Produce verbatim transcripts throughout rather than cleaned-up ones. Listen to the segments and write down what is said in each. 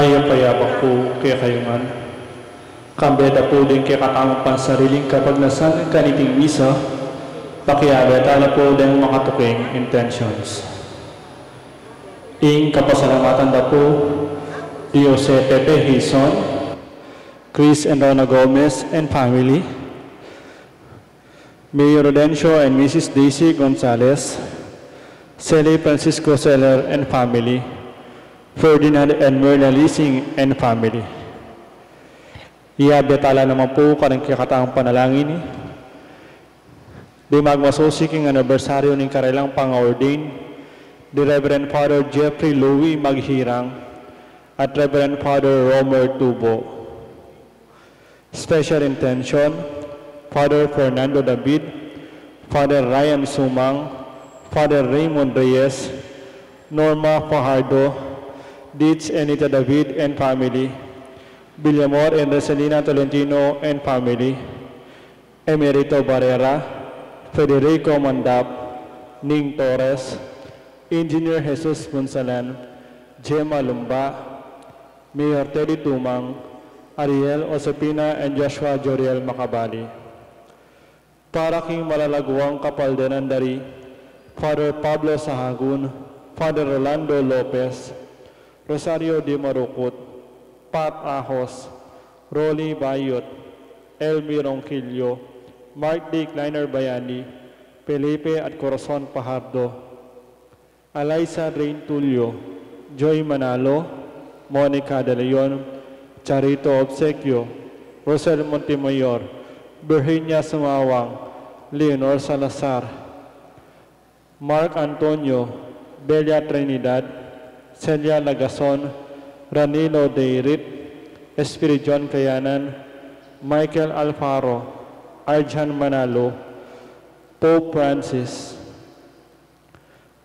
Mayap a abak pu kekayu ngan. Kambe ta pu ding kekatamung pansariling kapagnasan kaniting misa, pakiabe ta la pu ding makatuking intentions. Ing kapasalamatan da pu di Jose Pepe Hizon, Chris and Rona Gomez and family, Mayor Rodencio and Missus Daisy Gonzalez, Sally Francisco Seller and family, Ferdinand and Merna Lising and family. Iabe ta la naman pu karing kekatamung panalangin ding magmasusi king anibersaryu ning karelang pang-ordain, di Reverend Father Jeffrey Louis Maghirang at Reverend Father Romer Tubo. Special intention, Father Fernando David, Father Ryan Sumang, Father Raymond Reyes, Norma Fajardo, Ditch Enita David and family, Villamor and Rosalina Tolentino and family, Emerito Barrera, Federico Mandap, Ning Torres, Engineer Jesus Punsalan, Gemma Lumba, Mayor Teddy Tumang, Ariel Josepina and Joshua Joriel Macabali. Para king malalaguang kapaldanan da ri Father Pablo Sahagun, Father Rolando Lopez, Rosario Di Marukut, Pat Ahos, Rolly Bayot, Elmi Ronquillo, Mark D. Kleiner Bayani, Felipe at Corazon Pajardo, Alaisa Rain Tulio, Joy Manalo, Monica De Leon, Charito Obsequio, Rosel Montemayor, Virginia Sumawang, Leonor Salazar, Mark Antonio, Belia Trinidad, Celia Lagason, Ranilo Deirit, Espiridion Kayanan, Michael Alfaro, Arjan Manalo, Pope Francis.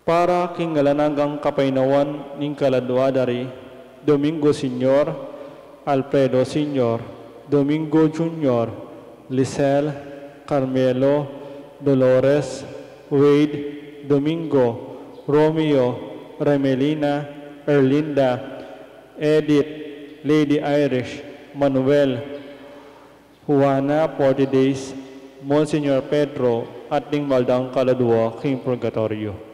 Para king alang anggang kapaynawan ning kaladua da ri Domingo Senior, Alfredo Senior, Domingo Junior, Lisel, Carmelo, Dolores, Wade, Domingo, Romeo, Remelina, Erlinda, Edith, Lady Irish, Manuel, Juana, forty days, Monsignor Pedro, at ding maldang kaladua king purgatoryo.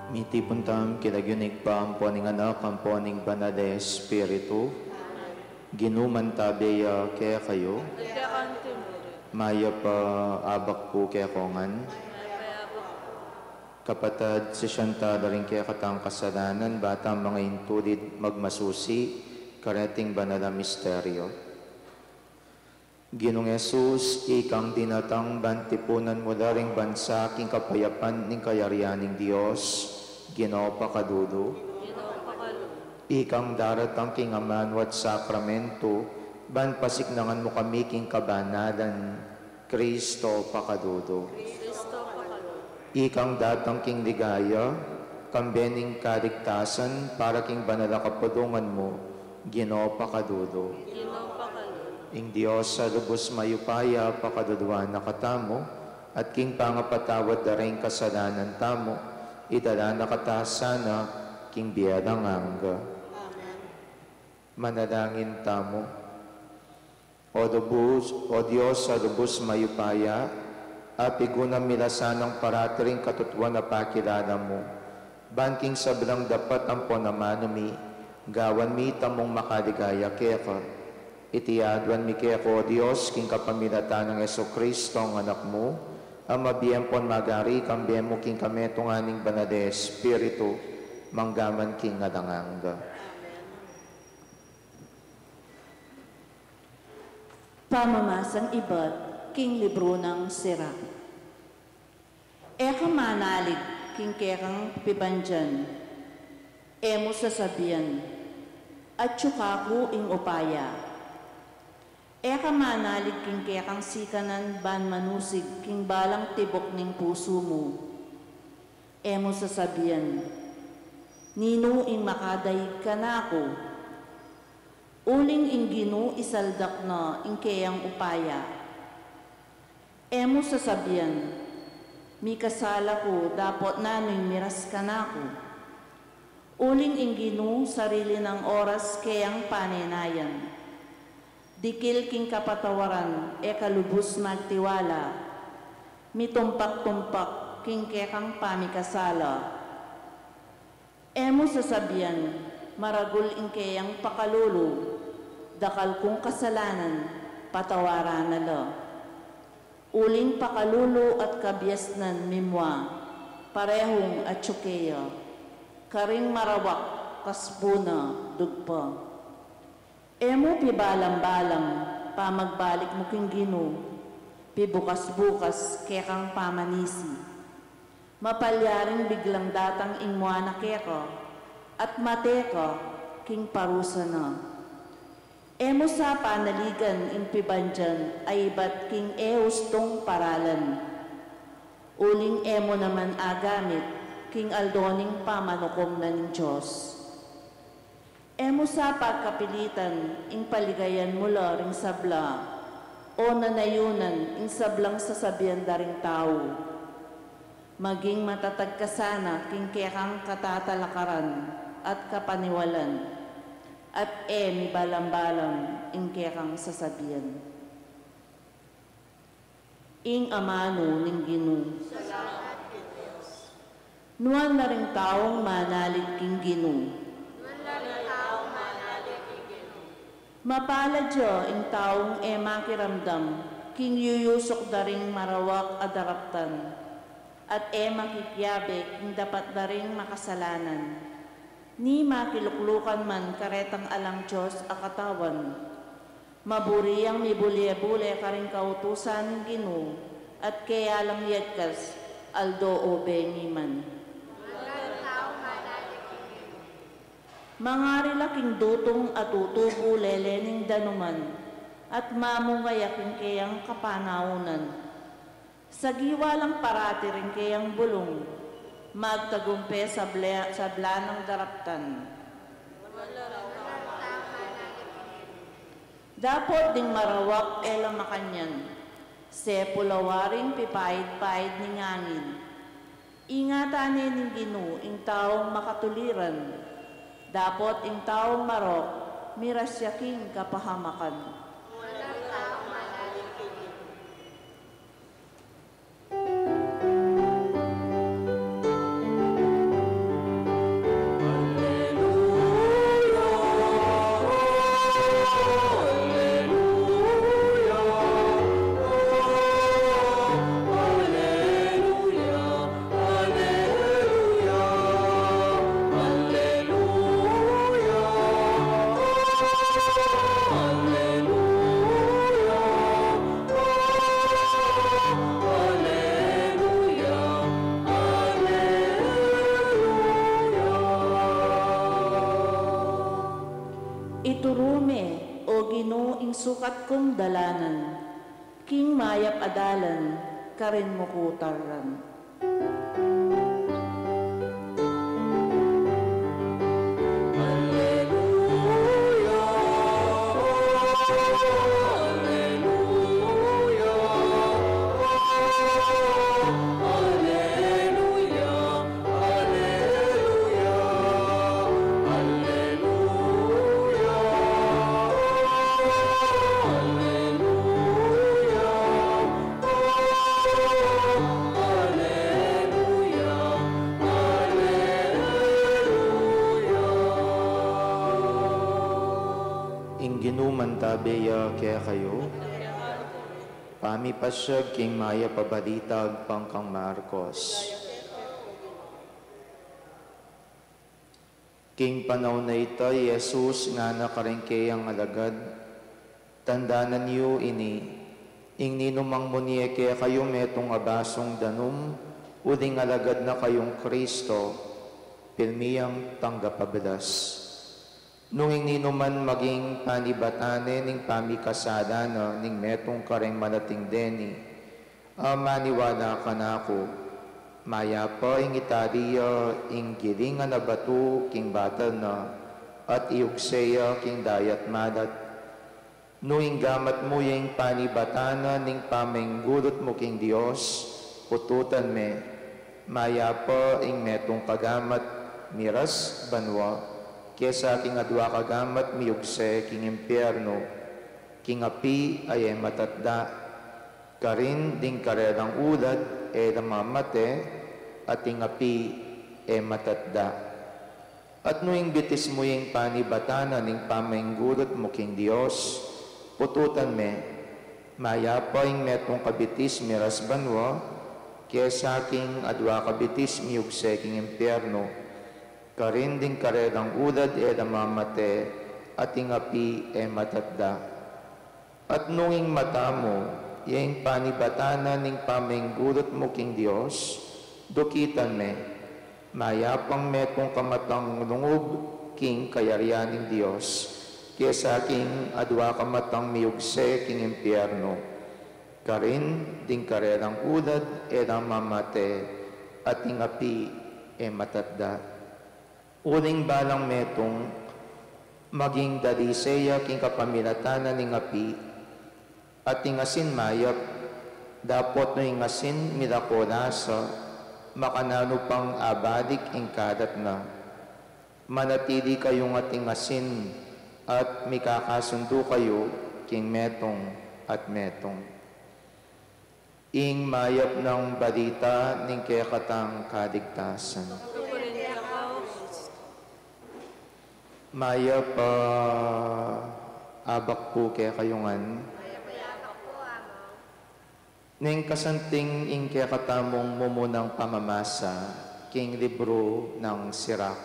Mitipun tamu king lagyu ning Ibpa, ampo ning Anak, ampo ning Banal a Espiritu. Ginu mantabe ya kekayu. Mayap a abak pu kekongan. Kapatad, sisian ta la ring kekatang kasalanan, ba tang manga intulid magmasusi kareting banal a misteryo. Ginung Jesus, ikang dinatang ban tipunan mu la ring bansa king kapayapan ning kayarian ning Dios, Ginu, pakalulu. Ikang daratang king amanu at sakramentu, ban pasiknangan mu kami king kabanalan, Kristo, pakalulu. Ikang datang king ligaya, kambe ning kaligtasan para king banal a kapulungan mu, Ginu, pakalulu. Ing Dios a lubus mayupaya pakaluluan na katamu, at king pangapatawad da ring kasalanan tamu, idala na kata sana king bie alang angga. Manalangin tamu. O lubus, O Dios a lubus mayupaya, apigunam mi la sanang parati ring katutuan a pakilala mu, ban king sablang dapat ampon amanu mi, gawan mi tamung makaligaya keka. Iti aduan mi keka, O Dios, king kapamilatan nang Jesucristo, a Anak mu, a mabie ampon magari kambe mu king kametungan ning Banal a Espiritu, mangga man king alang angga. Pamamasang ibat king libru nang Sirach. E ka manalig king kekang pibandian, e mu sasabian, "Atyu kaku ing upaya." E ka manalig king kekang sikanan ban manusig king balang tibuk ning pusu mu. E mu sasabian, "Ninu ing makadaig kanaku?" Uling ing Ginu isaldak na ing keyang upaya. E mu sasabian, "Mikasala ku dapot nanu ing miras kanaku." Uling ing Ginu sarili nang oras keyang panenayan. Dikil king kapatawaran e ka lubus magtiwala, mitumpak-tumpak king kekang pamikasala. E mu sasabian, "Maragul ing keyang pakalulu, dakal kung kasalanan, patawaran na la." Uling pakalulu at kabiasnan mimua, parehung atyu keya, karing marawak kasbu na dugpa. E mu pibalam-balam pamagbalik mu king Ginu, pibukas-bukas kekang pamanisi. Mapalyaring biglang datang ing mua na keka, at mate ka king parusa na. E mu sa panaligan ing pibandian a ibat king e ustung paralan. Uling e mu naman agamit king aldo ning pamanukum na ning Dios. E mu sa pagkapilitan ing paligayan mu la ring sabla, o nanayunan ing sablang sasabian da ring tau. Maging matatag ka sana king kekang katatalakaran at kapaniwalan, at e mibalam-balam ing kekang sasabian. Ing amanu ning Ginu. Nuan la ring taung manalig king Ginu. Mapalad ya ing taung e makiramdam king yuyusuk da ring marawak a daraptan, at e makikiabe king dapat da ring makasalanan, ni makiluklukan man karetang alang Dios a katawan. Maburi yang mibule-bule karing kautusan ning Ginu, at keya lang yagkas aldo o bengi man. Mangari la king dutung a tutubu lele ning danuman, at mamunga ya king keyang kapanaunan. Sagiwa lang parati ring keyang bulung, magtagumpe sabla-, sabla nang daraptan. Dapot ding marawak e la makanyan, sepul a waring pipaid-paid ning angin. Ingatan ne ning Ginu ing taung makatuliran, dapot ing taung marok miras ya king kapahamakan. Turu me, O Ginu, ing sukat kung dalanan, king mayap a dalan karin mu ku taran. Ing Ginu mantabe ya kekayu. Pamipasiag king mayap a balita agpang kang Marcos. King panaun a ita, i Jesus ngana karing keyang alagad, tandanan yu ini, ing ninumang munie kekayu metung a basung danum, uling alagad na kayung Kristo, pilmi yang tanggap a blas. Nung ing ninuman maging panibatan ne ning pamikasala na ning metung kareng malating deni, a maniwala kanaku, mayap a ing itali ya ing giling a batu king batal na, at iyugse ya king dayat malat. Nung ing gamat mu ya ing panibatan na ning pamenggulut mu king Dios, pututan me, mayap a ing metung kagamat miras banua, kesa king adua kagamat miyugse king impiernu, king api a e matatda, karin ding karelang ulad e la mamate, at ing api e matatda. At nung ing bitis mu ya ing panibatan na ning pamenggulut mu king Dios, pututan me, mayap a ing metung kabitis miras banua, kesa king adua kabitis miyugse king impiernu, karin ding karelang ulad e la mamate, at ing api e matatda. At nung ing mata mu ya ing panibatan na ning pamenggulut mu king Dios, dukitan me, mayap a ing metung kamatang lungub king kayarian ning Dios, kesa king adua kamatang miyugse king impiernu, karin ding karelang ulad e la mamate, at ing api e matatda. Uling balang metung maging dalise ya king kapamilatan na ning api, at ing asin mayap, dapot nung ing asin milako lasa, makananu pang abalik ing kalat na. Manatili kayung ating asin, at mikakasundu kayu king metung at metung. Ing mayap nang balita ning kekatang kaligtasan. Mayap a abak pu kekayu ngan. Ning kasanting ing kekatamung mumunang pamamasa king libru nang Sirak.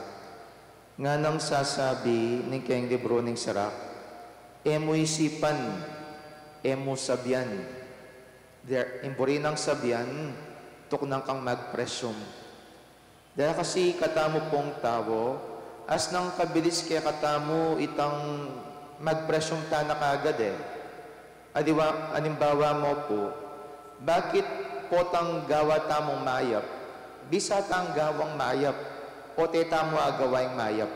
Nganang sasabi ning keng libru ning Sirak, e mu isipan, e mu sabian. Ing buri nang sabian, tuknang kang magpresyum. Dahil kasi katamu pung tau, asnang kabilis kekatamu itang magpresyum tana kagad e. Aliwa, alimbawa mu pu, bakit potang gawa tamung mayap, bisa tang gawang mayap, o te tamu agawa ing mayap?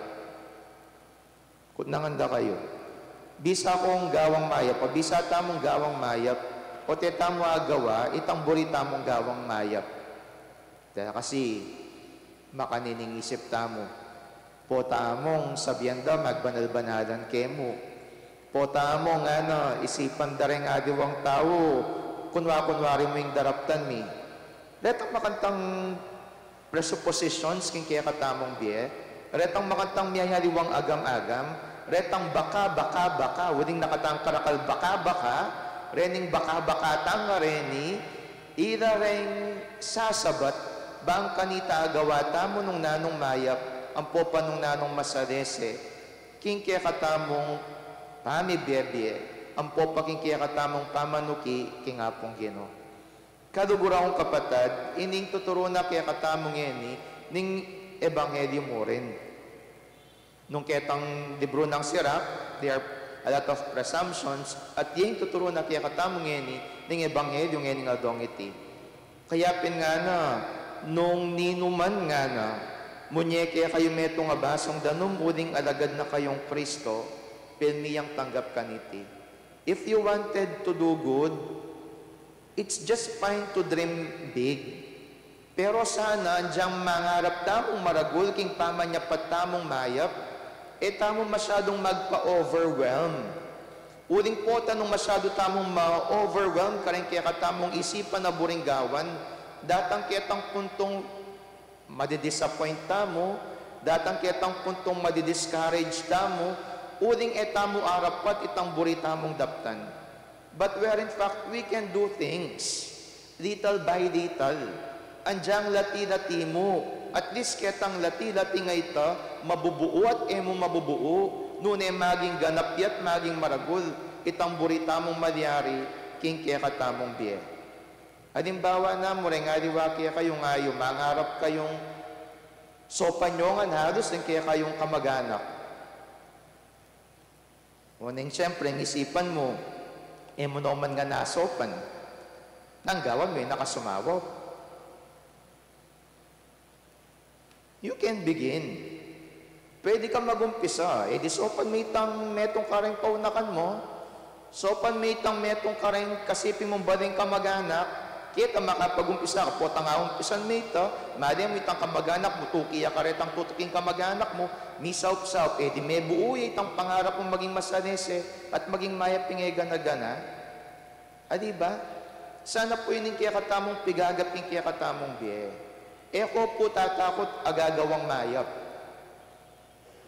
Kutnangan da kayu. Bisa kung gawang mayap, o bisa tamung gawang mayap, o te tamu agawa itang buri tamung gawang mayap? Dahil kasi makanini ing isip tamu. Pota mung sabian da magbanal-banalan kemu. Pota mung, ano, isipan da reng aliwang tau, kunwa-kunwari mu ing daraptan mi. Retang makantang presuppositions king kekatamung bie, retang makantang miyayaliwang agam-agam, retang baka, baka, baka, uling nakatang karakal baka, baka, rening baka, baka tang reni, ira reng sasabat, bang kanita agawa tamu nung nanung mayap, ampo pa nung nanung masalese, king kekatamung pamibie-bie, ampo pa king kekatamung pamanuki, king Apung Ginu. Kaluguran kung kapatad, ining tuturu na kekatamu ngeni ning ebanghelyu mu rin. Nung ketang libru nang Sirach, there are a lot of presumptions, at ing tuturu na kekatamu ngeni ning ebanghelyu ngening aldong iti. Kaya pin ngana, nung ninuman ngana, munye kekayu metung a basung danum uling alagad na kayung Kristo, pirmi yang tanggap kaniti. If you wanted to do good, it's just fine to dream big. Pero sana, agyang mangarap tamung maragul king pamanyapat tamung mayap, e tamu masyadung magpa-overwhelm. Uling pota nung masyadu tamung ma-overwhelm karing kekatamung isipan a buring gawan, datang ketang puntung madi-disappoint tamu, datang ketang puntung madi-discourage tamu, uling e tamu arapat itang buri tamung daptan. But where in fact we can do things little by little. Agyang lati-lati mu, at least ketang lati-lati nga ita, mabubuu at e mu mabubuu, nune maging ganap ya at maging maragul itang buri tamung malyari king kekatamung bie. Alimbawa na, mureng aliwa kekayu ngayu, mangarap kayung saupan yu ngan halus ing kekayung kamag-anak. Uling siyempre, ing isipan mu, e mu naman ngan asaupan. Nang gawan mu, e na ka sumaup. You can begin. Pwede kang mag-umpisa. E di saupan mu itang metung kareng paunakan mu. Saupan mu itang metung kareng kasipi mung baling kamag-anak. Keta makapag-umpisa ka, potang aumpisan mu ita, malay mu itang kamag-anak mu, tuki ya karetang tutuking kamag-anak mu, misaup-saup, e di mebuu ya itang pangarap mung maging masalese at maging mayap ing e gana-gana. A, di ba? Sana pu ining kekatamung pigagap king kekatamung bie. E ko pu tatakut a gagawang mayap.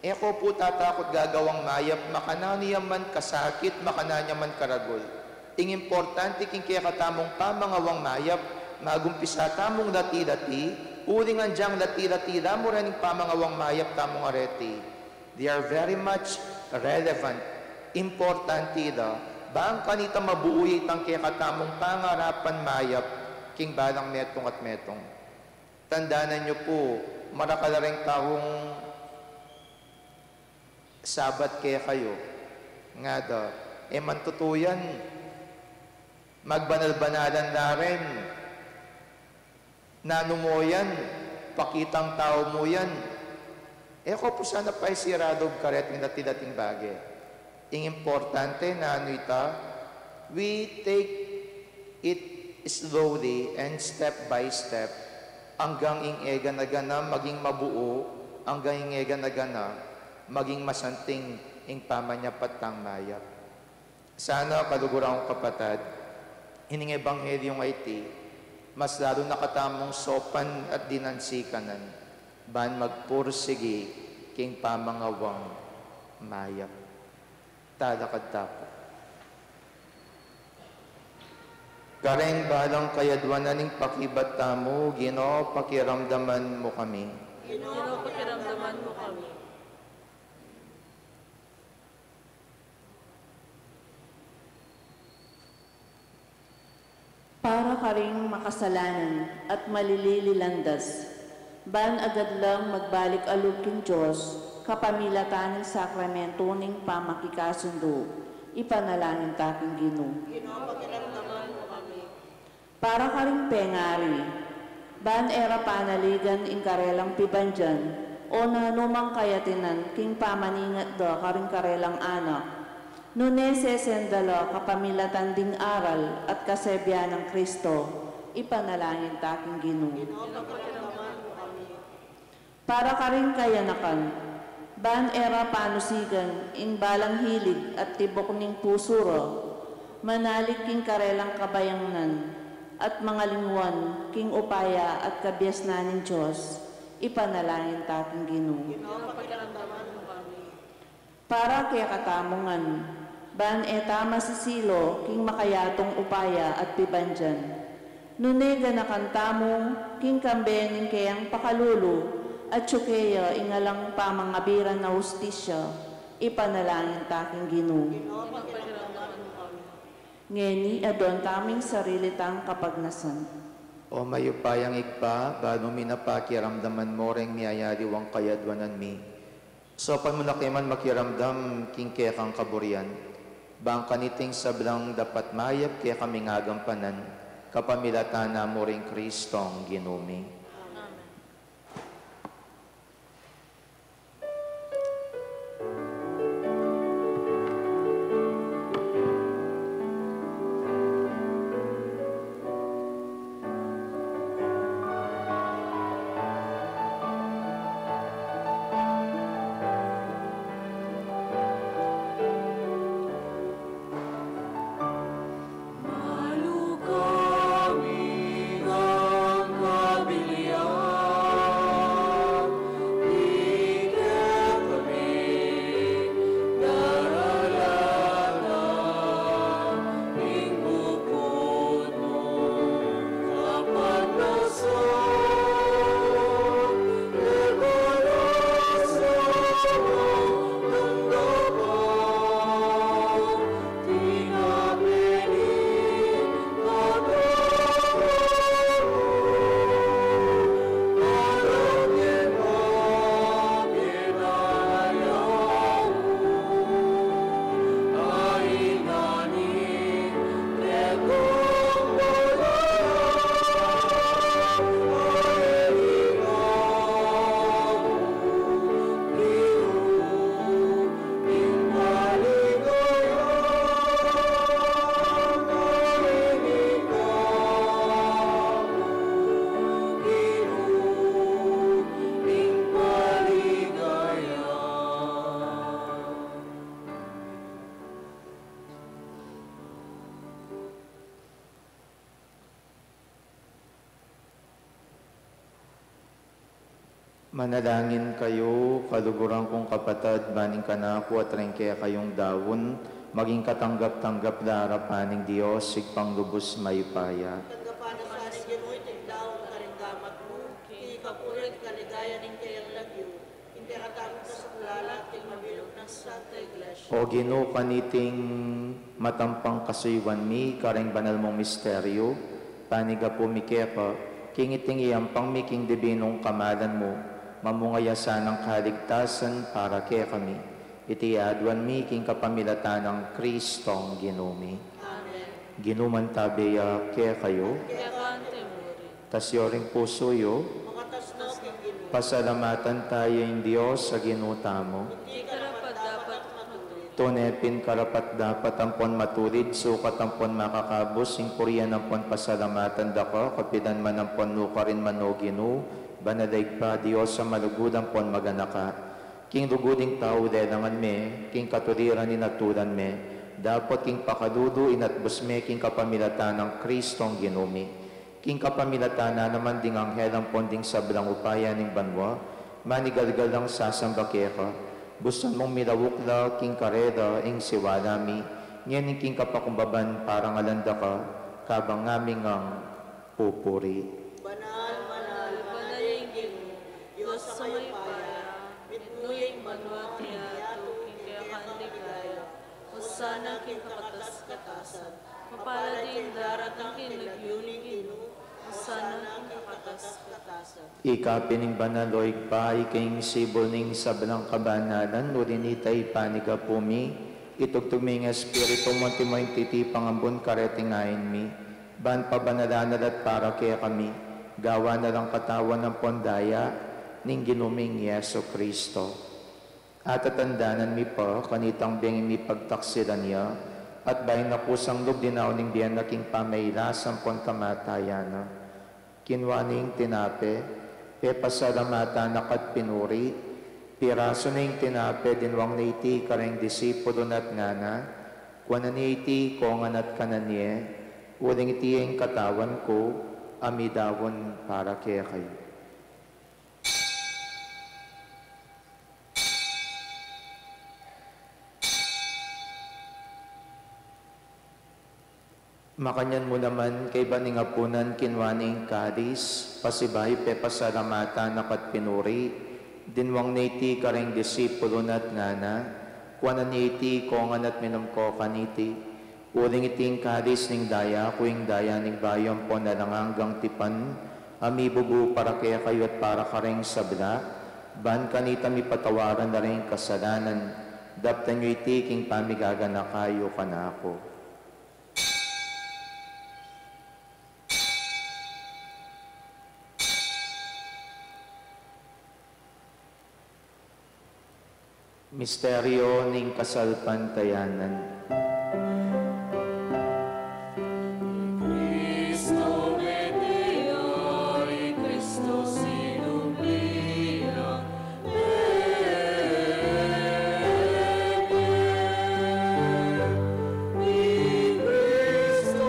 E ko pu tatakut gagawang mayap, makananu ya man kasakit, makananu ya man karagul. Ing importante king kekatamung pamangawang mayap, magumpisa tamung lati-lati, uling agyang lati-lati la mu rin ing pamangawang mayap tamung areti. They are very much relevant. Importante la, bang kanita mabuu ya itang kekatamung pangarapan mayap king balang metung at metung. Tandanan yu pu, marakal la ring taung sabat kekayu. Ngana da, e man tutu yan. Magbanal-banalan la rin. Nanu mu yan, pakitang tau mu yan. E ko pu sana paisira lub kareting lati-lating bage. Ing importante, nanu ita, we take it slowly and step by step, anggang ing e gana-gana maging mabuu, anggang ing e gana-gana maging masanting ing pamanyapat tang mayap. Sana, kaluguran kung kapatad, ining ebanghelyu a iti, mas lalu na katamung saupan at dinansikanan, ban magpursigi king pamangawang mayap. Talakad ta pu. Kareng balang kayadwanan ning pakibat tamu, Ginu, pakiramdaman mu kami. Ginu, pakiramdaman mu kami. Para karing makasalanan at malililandas, ban agad lang magbalik a lub king Dios, kapamilatan ning sakramentu ning pamakikasundu, ipanalangin ta king Ginu. Ginu, pakiramdaman mu kami. Para karing pengari, ban e ra panaligan ing karelang pibandian, o nanu mang kayatinan king pamaningat da karing karelang anak, nune sesen da la kapamilatan ding aral at kasebian nang Kristo, ipanalangin ta king Ginu. Ginu, pakiramdaman mu kami. Para karing kayanakan, ban e ra panusigan ing balang hilig at tibuk ning pusu ra, manalig king karelang kabayangnan, at mangalingwan king upaya at kabiasnan ning Dios, ipanalangin ta king Ginu. Ginu, pakiramdaman mu kami. Para kekatamu ngan, ban e ta masisilu king makayatung upaya at pibandian, nune ganakan tamu king kambe ning keyang pakalulu, atyu keya ing alang pamangabiran a hustisya, ipanalangin ta king Ginu. Ginu, pakiramdaman mu kami. Ngeni, aduan tamu ing sarili tang kapagnasan. O mayupayang Ibpa, balu mi na pakiramdaman mu reng miyayaliwang kayadwanan mi. Saupan mu na kami man makiramdam king kekang kaburian, bang kaniting sablang dapat mayap kekaming agampanan, kapamilatan na mu ring Kristong Ginu mi. Amen. Manalangin kayu, kaluguran kung kapatad, ban ing kanaku at ring kekayung daun, maging katanggap-tanggap la arapan ning Dios, Ibpang lubus mayupaya. Tanggapan na sa ning Ginu iting daun karing gamat mu, king ikapuri at kaligayan ning keyang lagyu, king kekatamung kasaplalan at king mabilug nang Santa Iglesia. O Ginu, kaniting matampang kasuyuan mi karing banal mung misteryu, panigapu mi keka, king iting iyampang mi king dibinung kamalan mu, mamunga ya sanang kaligtasan para kekami. Iti aduan mi king kapamilatan nang Kristong Ginu mi. Amen. Ginu mantabe ya kekayu. Keka mu rin. Taas yu ring pusu yu. Makatas no king Ginu. Pasalamatan tamu ing Dios a Ginu tamu. Iti karapat-dapat at matulid. Tune pin karapat-dapat ampon matulid, sukat ampon makakabus, ing purian ampon pasalamatan da ka, kapilan man ampon nukarin man, o Ginu, banal a Ibpa, Dios a malugud ampon maganaka. King lugud ning tau lelangan me, king katuliran inatulan me, dapot king pakalulu inatbus me king kapamilatan nang Kristong Ginu mi. King kapamilatan na naman ding anghel ampon ding sablang upaya ning banua, manigalgal lang sasamba keka, bustan mung milauk la king karela ing siwala mi, ngeni king kapakumbaban parangalan da ka, kabang ngaming pupuri. Banal, banal, banal ya ing Ginu, Dios a mayupaya, mitmu ya ing banua at ing yatu king kekang ligaya. Hosana king kakatas-katasan. Mapalad ya ing daratang king lagyu ning Ginu. Hosana king kakatas-katasan. Ika pin ing banal, o Ibpa, ika ing sibul ning sablang kabanalan, uli na nita ipanigapu mi, itubtub me ing Espiritu mu, antimo ing titipang ambun kareting ain mi, ban pabanalan na la at para kekami, gawan na lang katawan ampon daya ning Ginu ming Jesucristo. Atatandanan mi pa, kanitang bengi mi pagtaksilan ya, at bayu na kusang lub dinaun ing bie na king pamailas ampon kamatayan na. Kinua ne ing tinape, pepasalamatan na ka't pinuri, pirasu ne ing tinape, dinwang ne iti kareng disipulu na at ngana, kuanan ye iti kongan at kanan ye, uling iti ing katawan ku, a midaun para kekayu. Makanyan mu naman, kaybat ning apunan, kinua ne ing kalis, pasibayu pepasalamatan na ka't pinuri, dinwang ne iti kareng disipulu na at ngana, kuanan ye iti kongan at minum ko kaniti, uling iti ing kalis ning daya ku, ing daya ning bayu ampon alang anggang tipan, a mibubu para kekayu at para kareng sabla, Ban kanita mipatawaran la ring kasalanan, daptan yu iti king pamigaganaka yu kanaku. Misteryo ning kasalpantayanan. Cristo mete ya, i Cristo sinumblian, mete, i Cristo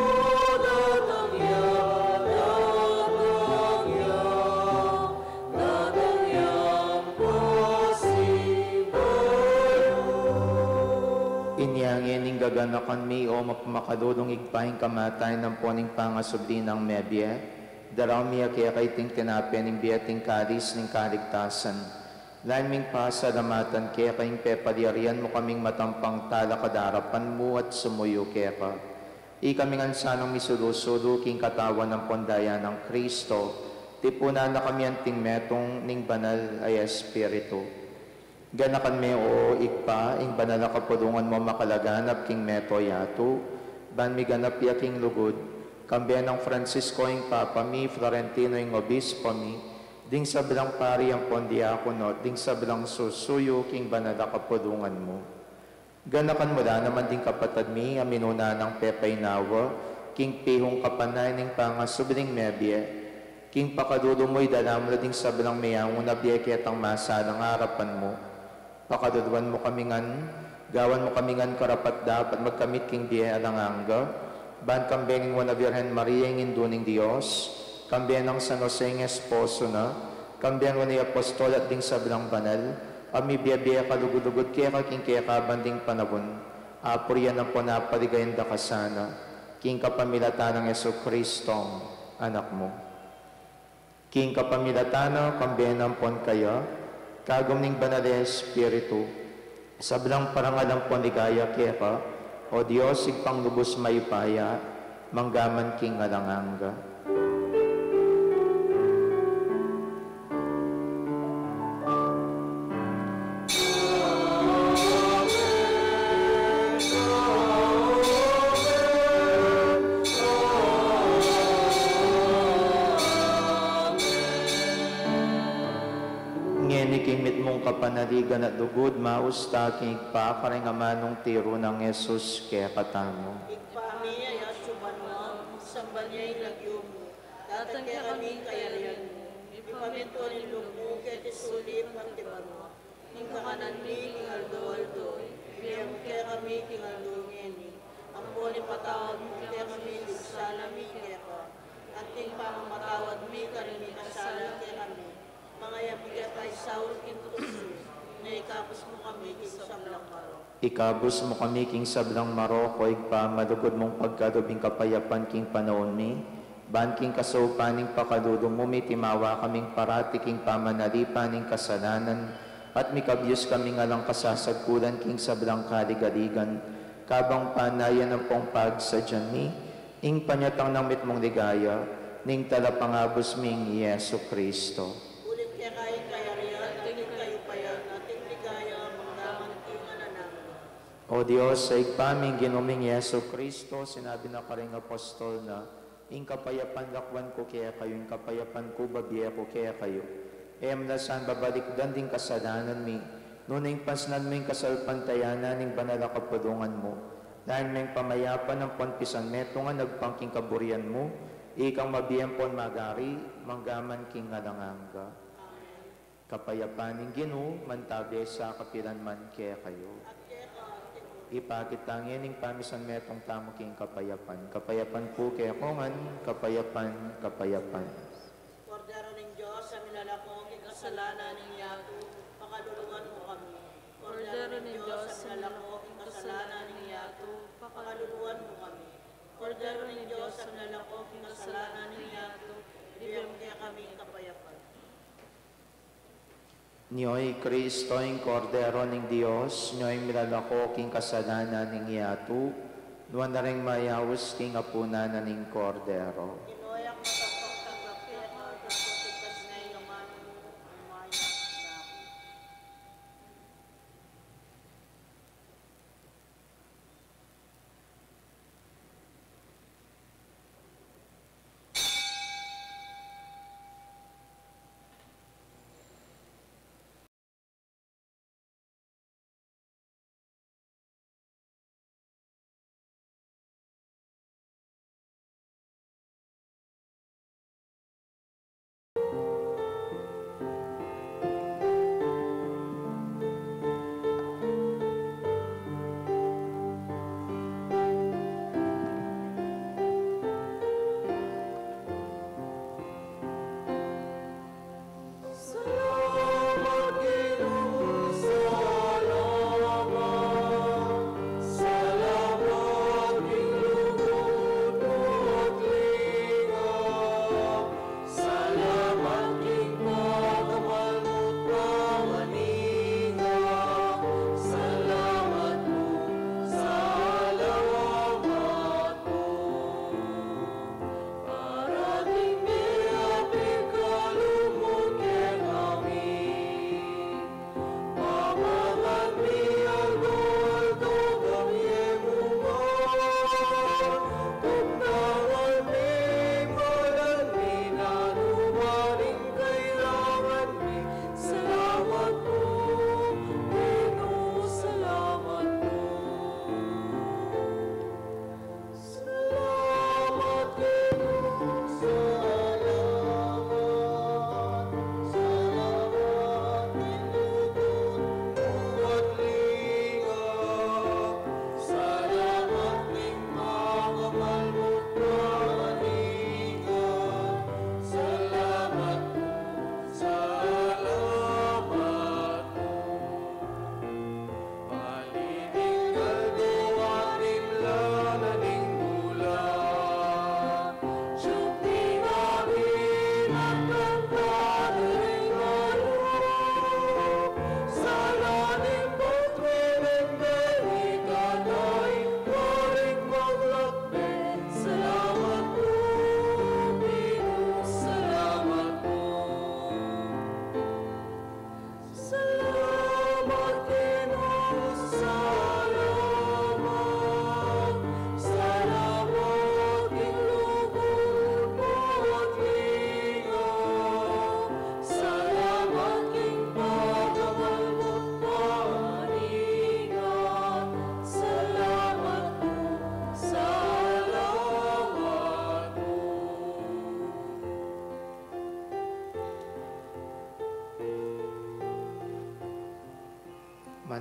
datang ya, datang ya. Datang yang pasibayu. Inya ngeni ning gaganakan mi, o mapamakalulung Ibpa, ing kamatayan ampon ing pangasubli nang mebie, daraun mi keka iting tinape ning bie at ing kalis ning kaligtasan. Lain ming pasalamatan keka ing pepalyarian mu kaming matampang talakad king arapan mu at sumuyu keka. Ikami ngan sanang misulu-sulu king katawan ampon daya nang Cristo, tipunan na kami anting metung ning Banal a Espiritu. Ganakan me, o Ibpa, ing banal a kapulungan mu makalaganap king mabilug a yatu, ban miganap ya king lugud, kambe nang Francisco ing Papa mi, Florentino ing Obispo mi, ding sablang pari ampon diakono, ding sablang susuyu king banal a kapulungan mu. Ganakan mu la naman ding kapatad mi a minuna nang pepainawa king pihung kapanay ning pangasubling mebie, king pakalulu mu idala mu la ding sablang meangu na bie ketang masalang king arapan mu. Pakaluluan mu kami ngan, gawan mu kami ngan karapat-dapat magkamit king bie alang angga, ban kambe ning Nuan a Virgen Maria ing Indu ning Dios, kambe nang San Jose ing esposo na, kambe nang nuan a apostol at ding sablang banal, a mibie-bie kalugud-lugud keka king kekabang ding panaun, apurian ampon apaligayan da ka sana, king kapamilatan nang Jesucristong Anak mu. King kapamilatan na, kambe na ampon kaya, kagum ning Banal a Espiritu, sablang parangal ampon ligaya keka, o Dios, Ibpang lubus mayupaya, manggaman king alang angga. Ngeni king mitmung kapanaligan at lugud, maus ta king Ibpa, karing amanung tiru nang Jesus kekatamu. Ibpa mi, atsu ka banua, misamban ya ing lagyu mu, datang kekami ing kayarian mu, mipamintuan ing lub mu keti sulip anti banua. Ing kakanan mi king aldo-aldo, ibie mu kekami king aldo ngeni. Ampon ipatawad mu kekami ing sala mi keka, anti ing pamamatawad mi karing mikasala kekami. Manga e mu ke paisaul king tuksu, nune ikabus mu kami king sablang marok. Ikabus mu kami king sablang marok, o Ibpa, malugud mung pagkalub ing kapayapan king panaun mi, ban king kasaupan ning pakalulu mu mitimawa kaming parati king pamanalipan ning kasalanan, at mikabyus kaming alang kasasagkulan king sablang kaligaligan, kabang panayan ampong pagsadyan mi ing panyatang nang mitmung ligaya ning Talapangabus ming Jesucristo. Uling keka ing kayarian, at ing kayupayan, at ing ligaya, manggaman king alang angga. O Dios, Ibpa ming Ginu ming Jesucristo, sinabi na karing apostol na, ing kapayapan lakwan ku kekayu, ing kapayapan ku babie ku kekayu. E mu la sana babalikdan ding kasalanan mi, nune ing pasnan mu ing kasalpantayanan ning banal a kapulungan mu. Lain meng pamayapan ampon pisanmetungan agpang king kaburian mu, ikang mabie ampon magari, manggaman king alang angga. Amen. Kapayapan ning Ginu, mantabe sa kapilan man kekayu. Ipakit ta ngeni ing pamisanmetung tamu king kapayapan. Kapayapan pu kekongan, kapayapan, kapayapan. Kordero ning Dios, a milalako king kasalanan ning yatu, pakaluluan mu kami. Kordero ning Dios, a milalako king kasalanan ning yatu, pakaluluan mu kami. Kordero ning Dios, a milalako king kasalanan ning yatu, ibie mu kekami ing kapayapan. Nyo i Kristo, ing Kordero ning Dios, nyo ing milalako king kasalanan ning yatu, nuan la ring mayaus king apunan na ning Kordero. Ginu, e ku matampang tanggap keka, basta sabitan mu ing amanu mu, at mayayus na ku.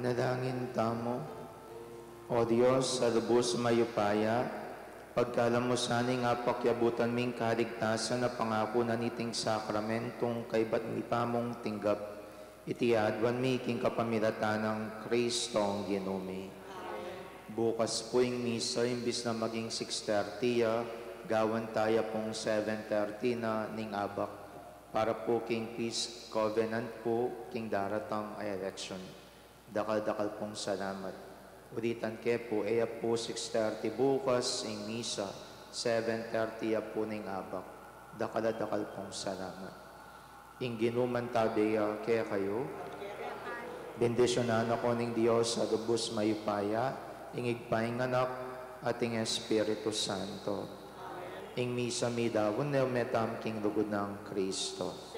Manalangin tamu. O Dios, a lubus mayupaya, pagkalam mu sana ing apakyabutan ming kaligtasan a pangaku na niting sakramentung kaybat mi pamung tinggap, iti aduan mi king kapamilatan nang Kristong Ginu mi. Bukas pu ing misa, imbis na maging six thirty ya, gawan taya pung seven thirty na ning abak, para pu king peace covenant pu king daratang a election. Dakal-dakal pung salamat. Ulitan ke pu, e ya pu six thirty bukas ing misa, seven thirty ya pu ning abak. Dakal-dakal pung salamat. Ing Ginu mantabe ya kekayu. Bendisyunan na kayu ning Dios a lubus mayupaya, ing Ibpa, ing Anak, at ing Espiritu Santo. Ing misa midaun ne, ume tamu king lugud nang Kristo.